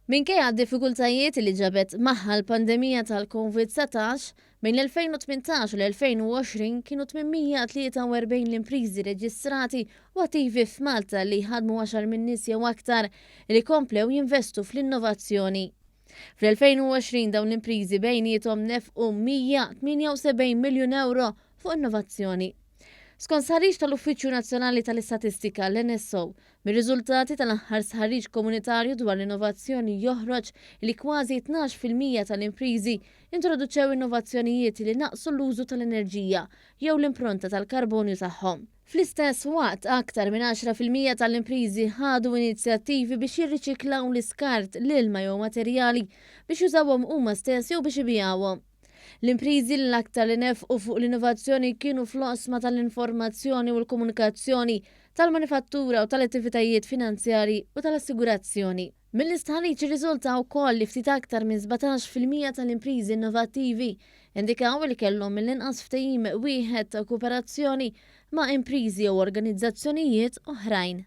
Minkejja d-diffikultajiet li ġabet magħha l-pandemija tal-Covid-19, bejn l-2018 u l-2020 kienu 843 l-impriżi reġistrati u attivi f'Malta li jħaddmu għaxar min-nies jew aktar li komplew jinvestu fl-innovazzjoni. Fl-2020 dawn l-impriżi bejniethom nefqu 178 miljun ewro fuq innovazzjoni. Skont stħarriġ tal-Uffiċċju Nazzjonali tal-Istatistika, l-NSO, Mir-riżultati tal-aħħar stħarriġ Komunitarju dwar l-innovazzjoni joħroġ li kważi 12% tal-impriżi introduċew innovazzjonijiet li naqqsu l-użu tal-enerġija jew l-impronta tal-karbonju tagħhom. Fl-istess waqt, aktar minn 10% tal-impriżi ħadu inizjattivi biex jirriċiklaw l-iskart, l-ilma jew materjali biex jużawhom huma stess jew biex ibigħuhom. L-impriżi li l-aktar li nefqu fuq l-innovazzjoni kienu fl-oqsma tal-informazzjoni u l-komunikazzjoni, tal-manifattura u tal-attivitajiet finanzjarji u tal-assigurazzjoni. Mill-istħarriġ irriżulta wkoll li ftit aktar minn 17% tal-impriżi innovattivi indikaw li kellhom mill-inqas ftehim wieħed ta' kooperazzjoni ma' impriżi jew organizzazzjonijiet oħrajn.